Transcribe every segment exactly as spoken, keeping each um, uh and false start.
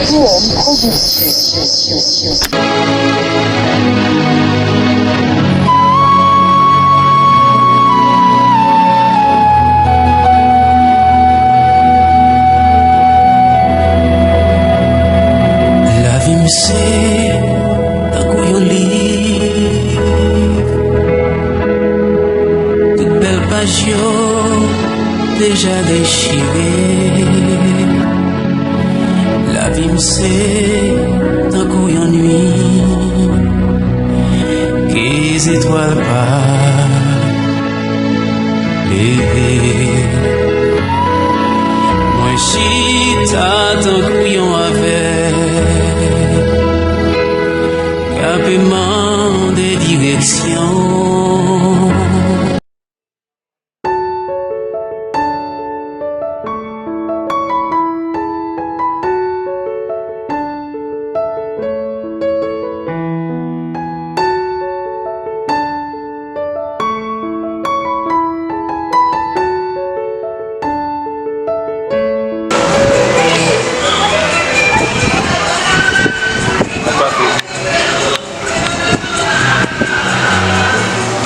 P M Production. Lavi m se tankou yon liv. Tout bèl paj yo deja dechire. Lavi m se tankou yon nuit ke zetwal pa leve. Mwen chita tankou yon avèg k ape mande direksyon.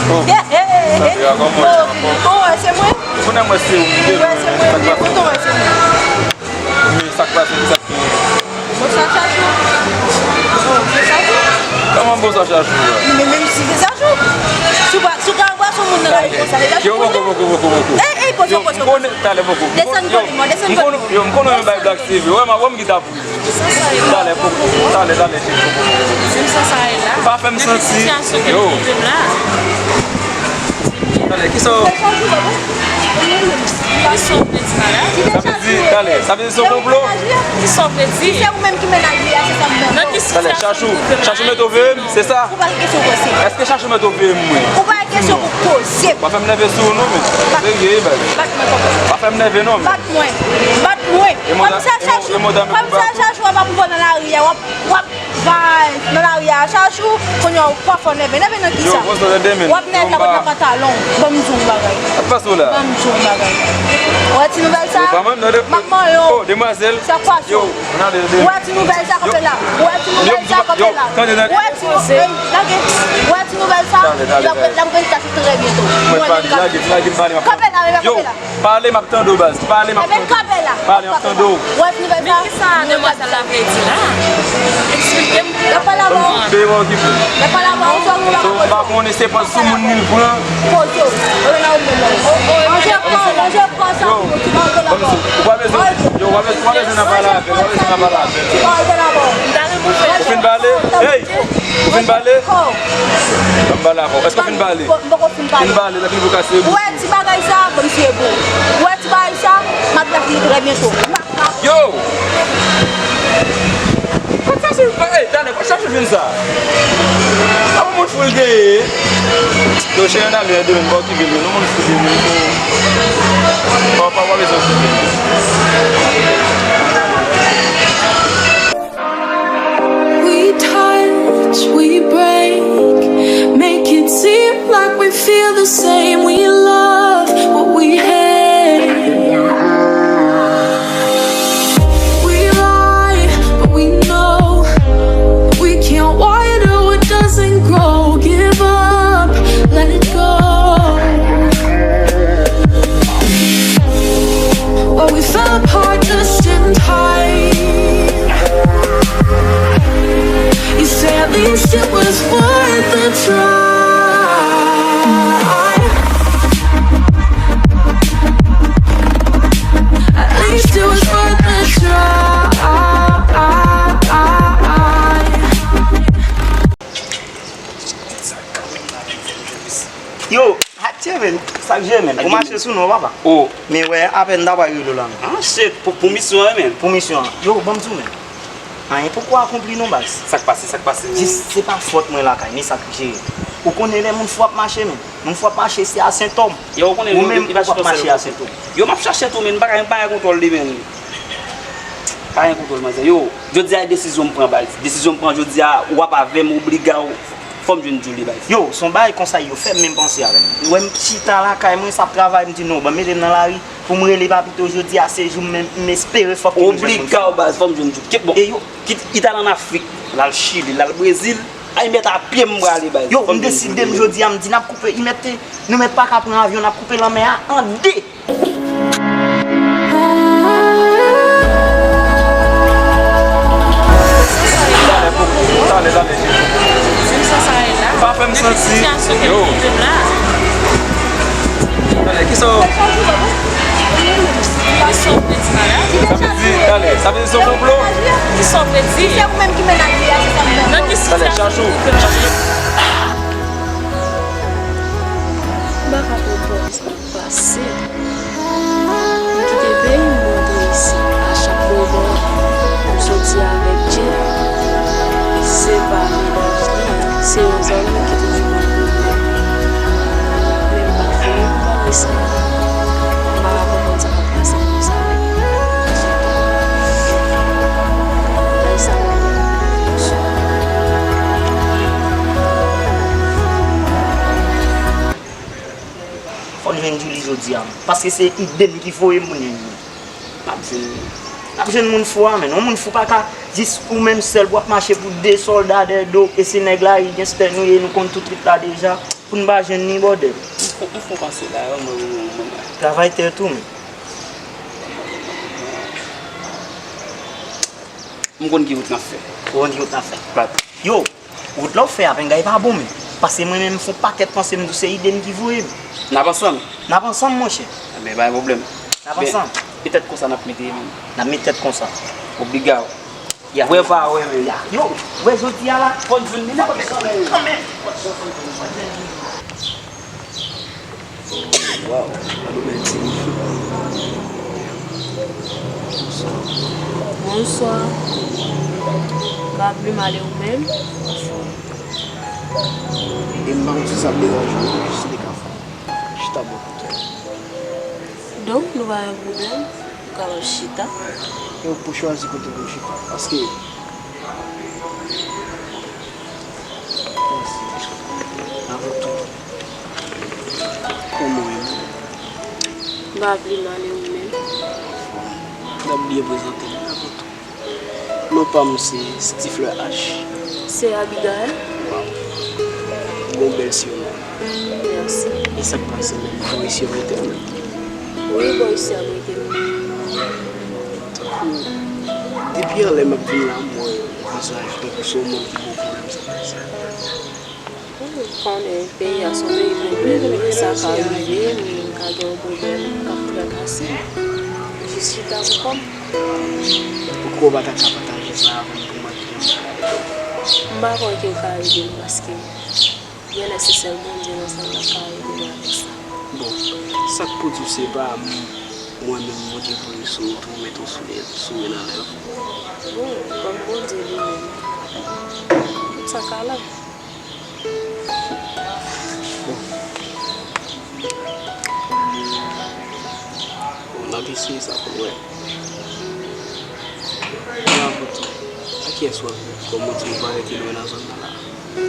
Oh, Sandra, kòman w ye? Ou wè se mwen? Ou konnen mwen se ou m te wè, se mwen. Kote w wè se mwen? Men sa k pase, ki sa k genyen? Bon, sa chachou. Bon, se chachou. Kòman bon sa chachou a? Men menm si se chachou. Si w pa, si w ka wè sou moun nan la, bon, sa se chachou. Yo, poko, poko, poko, poko. Ey, ey, poze, poze, poze. Talè, poko. Desann kòlè mwen, desann kòlè mwen. Yo, m konnen yon bay Black T V. Wè, m ap wè m ki ta Talè, poko, talè, talè, cheri, poko, poko, poko. Pa fè m santi. Yo. Talè, kisa w... Sa vle di, talè, sa vle di se yon konplo? Kisa w vle di? Se ou menm ki mennaj li a, se sa m mande. Talè, chachou, chachou mete w veye m, se sa? Ou pa gen kesyon poze. Èske chachou mete w veye m, mwen? Ou pa gen kesyon pou poze. Pa fè m nève sou ou non, men. Serye, baz. Bat mwen, papa. Pa fè m nève non, men. Bat mwen. Bat mwen. Kòmsi a chachou, kòmsi a chachou w ap ap nan lari a, w ap, w ap bay nan lari a chachou, kounye a w pa fò nève. Nève nan kisa? W ap nève nan pantalon. Ban m di w yon bagay. Ban m di w yon bagay. Ou wè ti nouvèl sa? M ap manyen w. Sa kwa sou? Ou wè ti nouvèl sa kanpe la? Ou wè ti nouvèl sa kanpe la? Ou wè ti nouvèl, lage. Ou wè ti nouvèl sa? L ap, l ap vin kache trè byento. Kanpe la, kanpe la. Pale, m ap tande w, baz. Pale, m ap tande w. Pale, m ap tande w. Ou wè ti nouvèl sa? Men kisa demwazèl la vle di la? Eksplike m. L ap pale avè w. Peye w okipe. L ap pale avè w. So, m pa konnen se pòz sou moun li pran. Poze w. Ranje kò, ranje kò sa. Yo, ou pa bezwen, yo, ou pa bezwen, ou pa bezwen nan pale avè l, ou pa bezwen nan pale avè l. Ou fin pale? Hey! Ou fin pale? Ban m pale avè w. Èske w fin pale? M poko fin pale. Fin pale, lè fin pou kase bouch ou. Ou wè ti bagay sa, ban m siye pou ou. Ou wè ti bagay sa, m ap lage li trè byento. Yo! Kot sa sou, ey, talè, kot sa sou vin sa? A bon moun foul genyen. Yo, cheri, n ale, demen, m pa okipe l, non, moun foul genyen, pou, pa, pa, pa bezwen okipe l. We touch, we break, make it seem like we feel the same. We love what we hate. We lie, but we know we can't water what doesn't grow. Give up, let it go. Well, we fell apart just in time. You say at least it was worth a try. At least it was worth a try. Yo, atye men, sa k jere men? Ou mache sou nou, papa. Oh. Men wè, apèn ta pral rele w la men. Ah, shit, pou, pou misyon an men. Pou misyon an. Yo, ban m di w men. Anyen poko akonpli non baz. Sa k pase, sa k pase? Jis se pa fòt mwen lakay, men sa k jere. Ou konnen lè moun fou ap mache men. Moun fou ap mache se a sentòm. Yo, ou konnen ou menm ou p ap mache a sentòm. Yo, m ap chache tou men, m pa ka, m pa gen kontwòl li men. Pa gen kontwòl manzè. Yo, jodi a e desizyon m pran baz. Desizyon m pran jodi a, w ap avè m, obliga w. Fò m jwenn Djoulie, baz. Yo, se yon bagay konsa yo fè m menm panse avè m. Ou wè m chita lakay mwen, sa ap travay, m di non, ban m mete m nan lari pou m rele Papito jodi a, se jou m, m espere fòk m jwenn moun. Obliga w, baz, fò m jwenn Djoulie. Kit bon. E yo, kit, li t al ann Afrik, l al Chili, l al Brezil. Ay, mèt a pye m prale, baz. Yo, m deside m jodi a, m di n ap koupe, li mèt, nou mèt pa ka pran avyon, n ap koupe lanmè a an de. Talè, talè, talè, cheri. Pa fè m santi. Yo. Talè, kisa w... Sa vle di, talè, sa vle di se yon konplo? Kisa w vle di? Si se ou menm ki mennaj li a, se sa m fè. Nan ki sitiyasyon ou vle? Talè, chachou. M pa ka konprann sa. Pase. M kite peyi m, m rantre isi. A chak moman, m soti avèk Jay. Se pa mennaj li, se yon zanmi ki toujou ban m pwoblèm. Men m pa t vini pou bagay sa. M pa ka konprann sa k ap pase konsa menm. Bagay sa mwen menm. Fò n jwenn Djoulie jodi a, paske se Iden ki voye m pou n jwenn li. N ap jwenn li. N ap jwenn moun fou a, men yon moun fou pa ka jis ou menm sèl pou w ap mache pou de sòlda dèyè do w, e se nèg la, ganstè nou ye, nou konn tout rit la deja, pou n pa jwenn li, bòdèl. M fou, m fou panse la, yo, mwen, mwen, mwen, mwen. Travay tèt ou, men. M konn ki wout n ap fè. Ou konn ki wout n ap fè. Yo, wout la w fè a, penga, e pa bon menm. Paske mwen menm, m fè yon pakèt panse, m di w se Iden ki voye m. N ap ansanm? N ap ansanm, monchè. Enben, pa gen pwoblèm. N ap ansanm. Petèt konsa n ap mete menm. N ap met tèt konsa. Obliga w. Ya. Wè pa wè menm. Ya. Yo, wè jodi a la. Fò n jwenn li nenpòt jan menm. Kanmenm. Waw, gade yon bèl timoun. Bonswa. Bonswa. Gabli, m ale ou menm? E m pa konn si sa ap deranje w, jis li ka fè. Chita bò kote. Donk, nou pa gen pwoblèm. Ou ka al chita. E ou k pou chwazi kote pou m chita. Paske, mèsi. Avan tou, kòman w ye menm? M pa pli mal, e ou menm? Anfòm. N ap byen prezante m avan tou. Non pa m se Stifler H. Se Abigail. Waw. Ou gen yon bèl sirenom. Mèsi. E sa k pase menm? Ou resi rete menm? Wi, bò isi a m rete menm. Tankou, depi anlè m ap vin la, m wè vizaj tankou se yon moun ki gen yon pwoblèm sa k pase. Ou konnen, peyi a se yon peyi pwoblèm, wi, sa ka rive, moun ka gen yon pwoblèm k ap trakase m. Jis chita pou kò m. Poukisa w pa ta ka pataje sa avè m pou mwen ki menm? M pa kwè ke w ka ede m, paske genlè se sèl Bondye nan sa l ap ka ede m avèk sa. Bon, sa k pou di w se pa m, mwen menm Bondye voye sou ou tou, mete w sou, sou men nan lèv. Bon, kòm Bondye li menm, tout sa ka la. Bon. Bon, n ap eseye sa pou n wè. Bon, avan tou, a kiyès w ap viv? Kòm ou di ou pa rete lwen nan zòn nan la. M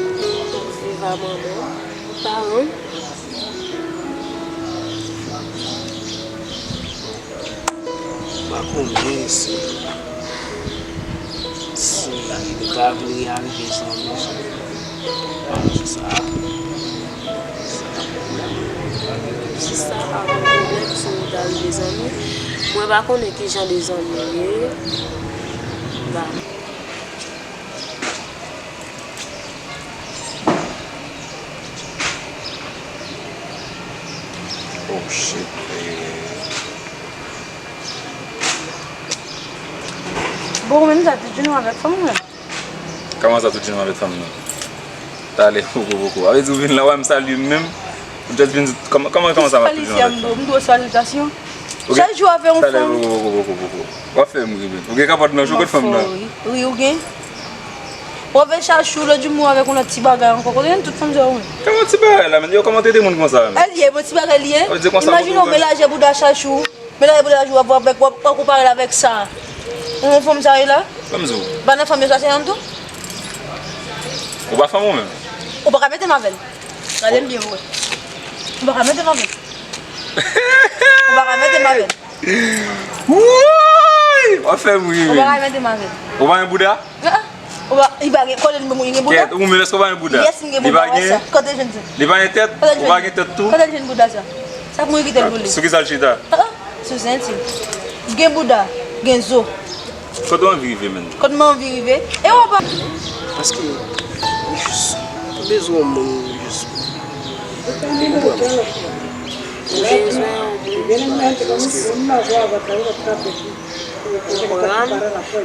ap viv a manman m, paran m. M pa konnen si, si nou ta vle arive zanmi sou pati sa a. Sa pa pwoblèm. Si sa pa yon pwoblèm, si nou ta rive zanmi, mwen pa konnen ki jan de zanmi nou ye. M pa Oh shit, man. Bon, ou menm sa, tout jounen w avèk fanm ou menm? Kòman sa, tout jounen w avèk fanm nan? Talè, poko, poko. A vle di ou vin la, w a m salye m menm. Ou just vin di, kòman, kòman, kòman sa va, tout jounen w avèk fanm? M dwe salitasyon. Chak jou avè yon fanm. Talè, poko, poko, poko, poko. W ap fè m ri, men. Ou gen kapòt nan jou, kot fanm nan? Ri, ou gen? Ou avè Chachou, lòt jou m wè avèk yon lòt ti bagay ankò. Kote w jwenn tout fanm sa yo menm? Kòman ti bagay la, men? Yo, kòman w trete moun konsa, men? Èl ye, bon ti bagay li ye. Imajine w melaje bouda Chachou, melaje bouda Chachou, w ap, w ap, w ap konpare l avèk sa. Yon fanm sa ye la? Ban m di w. Ban nan fanm yo sa se yon tou? Ou pa fanm ou menm? Ou pa ka mete m avè l. Gade m byen, ou wè. Ou pa ka mete m avè l. Ou pa ka mete m avè l. Woy! W ap fè m ri, menm. Ou pa ka mete m avè l. Ou pa gen bouda? Ah, ah. Ou pa, li pa gen, kote l gen bouda? Kèt, ou menm èske w pa gen bouda? Yes, m gen bouda, wè sa. Kote l jwenn sa? Li pa gen tèt? Ou pa gen tèt tou? Kote l jwenn bouda sa? Sa k mwen kite l pou li? Sou ki sa l chita? Ah, ah. Sou senti. Gen bouda, gen zo. Kote w anvi rive, menm? Kote mwen anvi rive? E w pa. Paske, m jis, m bezwen yon moun, m jis. Ou konprann? M bezwen yon moun, paske. Konprann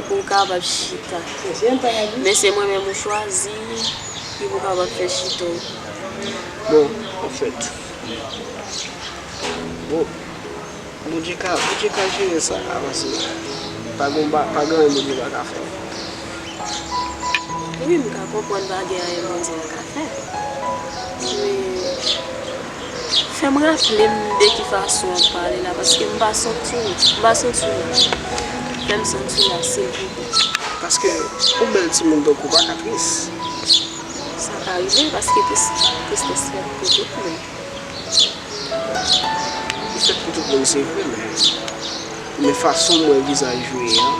pou m kapab chita. Men se mwen menm ou chwazi, ki pou kapab fè chita w. Bon, anfèt. Bon. Bondye ka, Bondye ka jere sa, avanse. Pa gen ba, pa gen anyen Bondye pa ka fè. Wi, m ka konprann pa gen anyen Bondye pa ka fè. Men, fè m raple m de ki fason w ap pale la, paske m pa santi w, m pa santi w la. Fè m santi w la, silvouplè. Paske ou bèl timoun, donk ou pa ka tris. Sa ka rive, paske tris-, tristès fèt pou tout moun. Li fèt pou tout moun, se vre, men, men fason m wè vizaj ou ye a,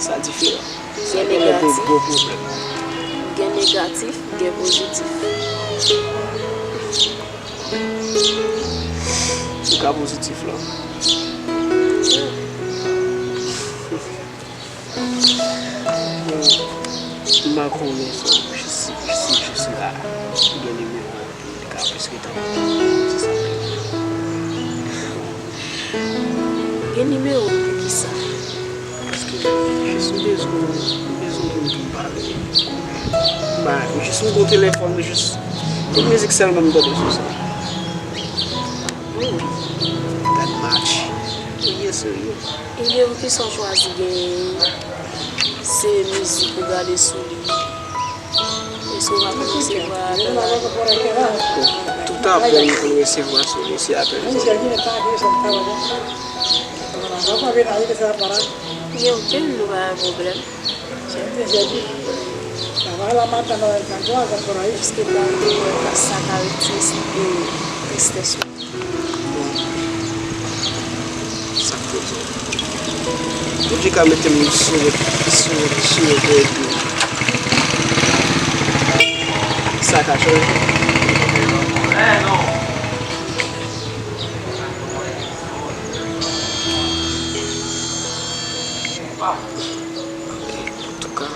sa diferan. Sa gen lè gen gwo pwoblèm. Gen negatif, gen pozitif. Ou ka pozitif la. M pa konnen si, si, si jis la, ki gen nimewo w, li ka plis gentan di sa. Gen nimewo m pou kisa? Paske jis m bezwen, m bezwen moun pou m pale. M pa, jis m gon telefòn, jis tout mizik sèlman m tande sou sa. Wi, wi. Gad match. Serye, serye. Ebyen, poukisa w chwazi gen se mizik ou gade sou li? Èske w pa konn resevwa apèl la? Tout apèl m konn resevwa sou li, se apèl zanmi. Ebyen, oke, nou pa gen pwoblèm. Èske w pa konn sa karakteristik tristès la? Bon. Sa k pou di w? Bondye ka mete m sou wout, sou wout, sou wout, epi sa ka chanje. Antouka,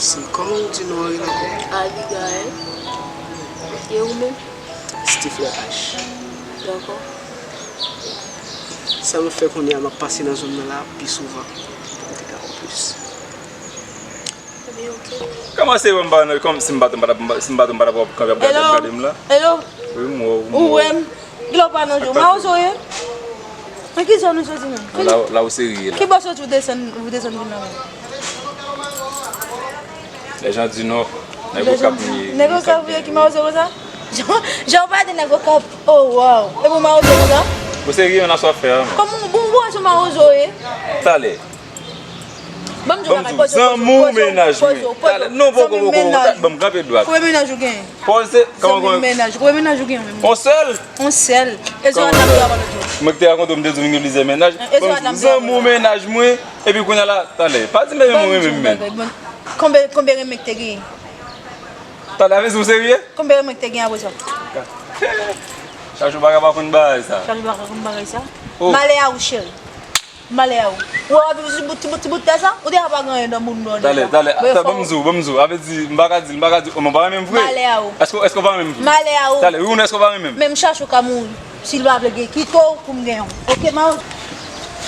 se kòman w di non an ankò? Abigaël. E ou menm? Steve Lakache. Dakò. Sa m ap fè kounye a, m ap pase nan zòn nan la pi souvan. Pou m te ka wè w plis. Ebyen, oke. Kòman se wè m pa nan, kòm si m pa t, m pa t ap, si m pa t, m pa t ap wè w kanpe ap gade, ap gade m la? Hello? Wi, m wè w, m wè w. Ou wè m? Kilè w pa nan je w? Mawozo w ye? Nan ki zòn ou soti menm? La, la ou serye la. Ki bò soti ou desann, ou desann vin nan menm? Lè jan di nò. Nèg Okap m ye. Nèg Okap ou ye ki mawozo konsa? Jan, jan w pale de nèg Okap. Oh, wow. E pou mawozo konsa? Ou serye, nan sa w ap fè a, men. Kòman, bon, bon, se mawozo w ye? Talè. Ban m di w, zanmi w mennaj mwen. Talè, non, poko, poko, poko. Ban m kanpe dwat. Konbyen mennaj ou gen? Poze, kòman, kòman? Zanmi mennaj, konbyen mennaj ou gen menm? On sèl? On sèl. E se yon dam ki ap pale tou. Mwen ki te rakonte w, m te di w m gen plizyè mennaj. Zanmi w mennaj mwen, epi kounye a la, talè. Pa di m renmen m renmen m menm. Konbyen, konbyen renmen ki te genyen? Talè, avè di w serye? Konbyen renmen ki te genyen apre sa? Chachou pa ka pa konn bagay sa. Chachou pa ka konn bagay sa. Malè a ou cheri. Malè a ou. Ou wè w ap viv sou bout, ti bout, ti bout tè sa? Ou te ka pa gen anyen nan moun nan deja. Talè, talè, ban m di w, ban m di w. Avè di, m pa ka di, m pa ka di, oh, mwen pa renmen m vre. Malè a ou. Èske, èske w pa renmen m vre? Malè a ou. Talè, wi ou non, èske w pa renmen m? Menm Chachou ka mouri. Si l pa vle gen, kite w pou m gen yon. Oke, ma.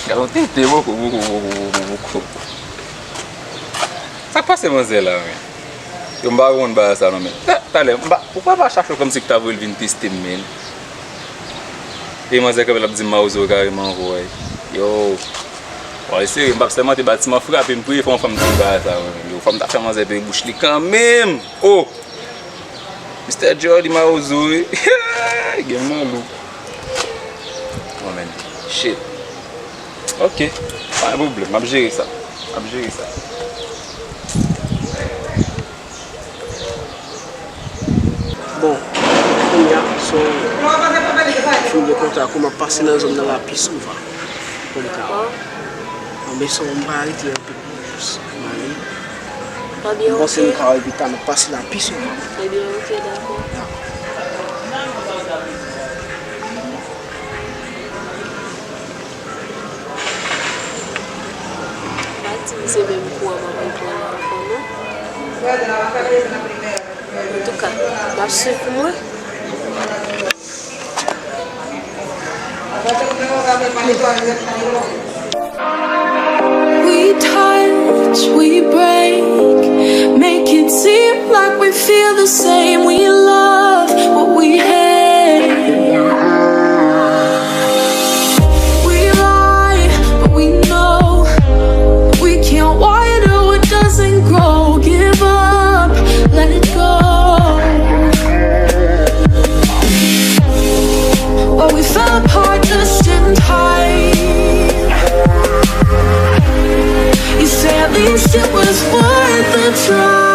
Gade yon tete, boko, boko, boko, boko, boko. Sa k pase manzè la, men? Yo, m pa konprann bagay sa non, men. Ta-, talè, m pa, ou kwè pa Chachou kòmsi ki ta voye l vin teste m, men? E manzè kanpe l ap di m mawozo kareman, vway. Yo. Vway, serye, m p ap sèmante, batiman frape, m priye fò yon fanm di m bagay sa, men. Yo, fò m ta fè manzè peye bouch li kanmenm. Oh! Mistè Jody mawozo, wi. Gen m nan lou. Oh, man. Shit. Ok. Pa gen pwoblèm. M ap jere sa. M ap jere sa. Bon, kounye a, so, m fin gen kontak ou, m ap pase nan zòn nan la pi souvan. Konn ka. Dakò. Bon, men so, m pa rete anpil. M ale. Ebyen, m panse nou ka wè pi ta, m ap pase la pi souvan. Ebyen, oke, dakò. Dakò. Pa di m se menm kou a m ap reprann ankò, non. Antouka, m ap swiv pou mwen. We touch, we break, make it seem like we feel the same. We love what we hate. We lie, but we know we can't water what doesn't grow. Give up, let it go. Well, we fell apart just in time. You say at least it was worth a try.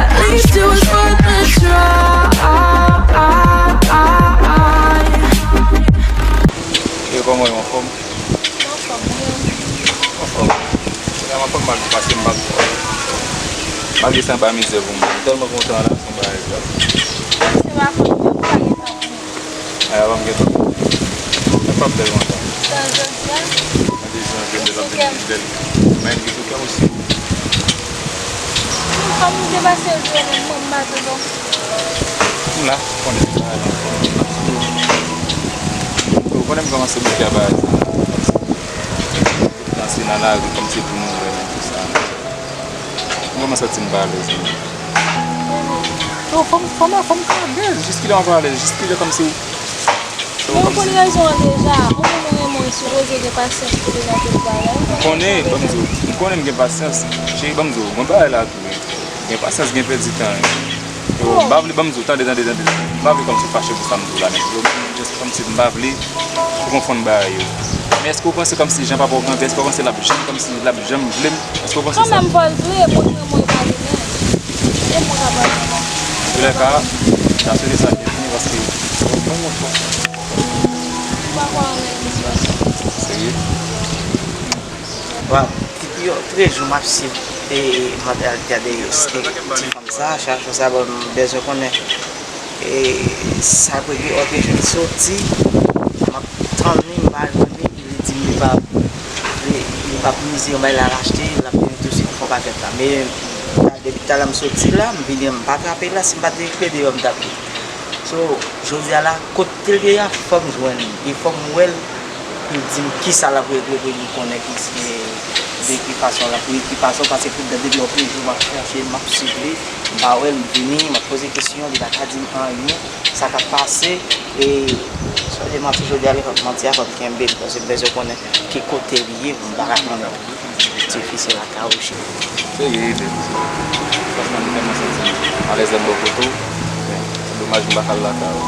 At least it was worth a try. E kòman yo, anfòm? Anfòm, wi. Anfòm. Kounya m anfòm malgre paske m pa, malgre sa m pa mizè pou mwen. M tèlman kontan la, se yon bagay grave. Se pa fòt mwen, ou pa gen tan pou mwen. Ay, pa m gen tan. Mwen p ap bèl lontan. Tan jodi a. Mwen te jan jwenn de lòt de bèl. Mwen gen tou kè m osi. Kòm m te pase l tou, mwen, mwen m pa tou bon. M la, konnen sa, m ap sou. Ou konnen m kòmanse bouke a bagay sa. Danse nan lari kòmsi pou nou wè m, tout sa. M kòmanse santi m pa alèz menm. Yo, fò m, fò m, fò m ka alèz, jiskilè w pa alèz, jiskilè kòmsi. Men ou konn rezon an deja, yon moun ou renmen w sipoze gen pasyans pou li nan tout bagay. M konnen, ban m di w, m konnen m gen pasyans. Cheri, ban m di w, mwen bagay la tou, wi. Gen pasyans, gen pèdi tan, wi. Yo, m pa vle, ban m di w, tande, tande, tande. M pa vle kòmsi w fache pou sa m di w la, men yo, just kòmsi m pa vle ou konfonn bagay yo. Men èske w panse kòmsi jan papa w kanpe, èske w panse l ap janm, kòmsi l ap janm vle m? Èske w panse sa? Kanmenm, fò l vle, moun renmen w, e pa li menm. E moun k ap renmen w. Antoulèka, n ap swete sa byenvini paske ou bon moun fò. Ou pa kwè an Elvis Presley? Serye? Waw, depi yon trè jou m ap swiv, e, mantalite a de, e, ti fanm sa, chak jou sa, bon, m bezwen konnen, e, sa vre ke òtè jou li soti, m ap tann li, m pa jwenn li, li di m li pa, li, li p ap mize yon bagay l al achte, l ap vini touswit fon pakèt la. Men, depi talè m soti la, m vini, m pa trape l la, si m pa te rive deyò, m t ap li. So, jodi a la, kote l ye a, fò m jwenn li. E fò m wè l, pou l di m kisa l ap regle, pou m konnen ki, de ki fason l ap, de ki fason, paske tout dan depi yon premye jou m ap chèche l, m ap swiv li, m pa wè l, m vini, m ap poze kesyon, li pa ka di m anyen, sa k ap pase, e, sòlman tou jodi a, li fò m manti a, fò m kenbe l, paske m bezwen konnen ki kote li ye, m pa ka konnen. Difisil lakay ou cheri. Serye, e byen, se vre. Franchman, m tèlman santi m alèz lè m bò kote w. Men, se domaj m pa ka al lakay ou.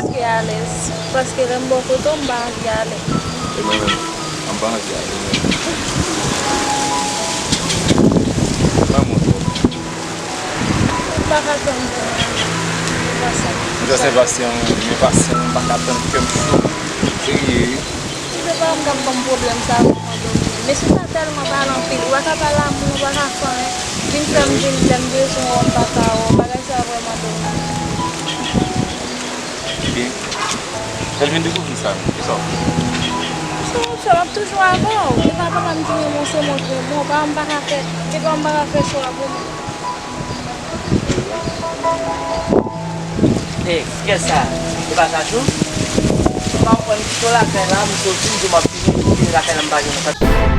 Ske alèz? Paske lè m bò kote w, m pa anvi ale. E mwen menm, m pa anvi ale, men. M pa bon twòp. M pa ka tann pou mwen. M pa sa. M trè enpasyan, mwen, m enpasyan, m pa ka tann, kè m cho. Serye. Si se pa ou, m t ap ban m pwoblèm sa a pou mwen domine. Mesye sa tèlman pale anpil. Ou pa ka pale a moun, ou pa ka fè anyen. Vin fè m vin lè m bezwen wè w, m pa ka wè w. Bagay sa a vrèman domine. Ebyen, lè l vin dekouvri sa, kisa w fè? Kisa w ap fè? M ap toujou avè w. E pa papa m ki renmen w, se mwen ki renmen w. Papa m pa ka fè, e pa m pa ka fè chwa pou mwen. Ey, kiyès sa? E pa Sajou? M pa konprann kite w lakay la, m soti, m di w m ap vini, m vini lakay la, m pa jwenn ou.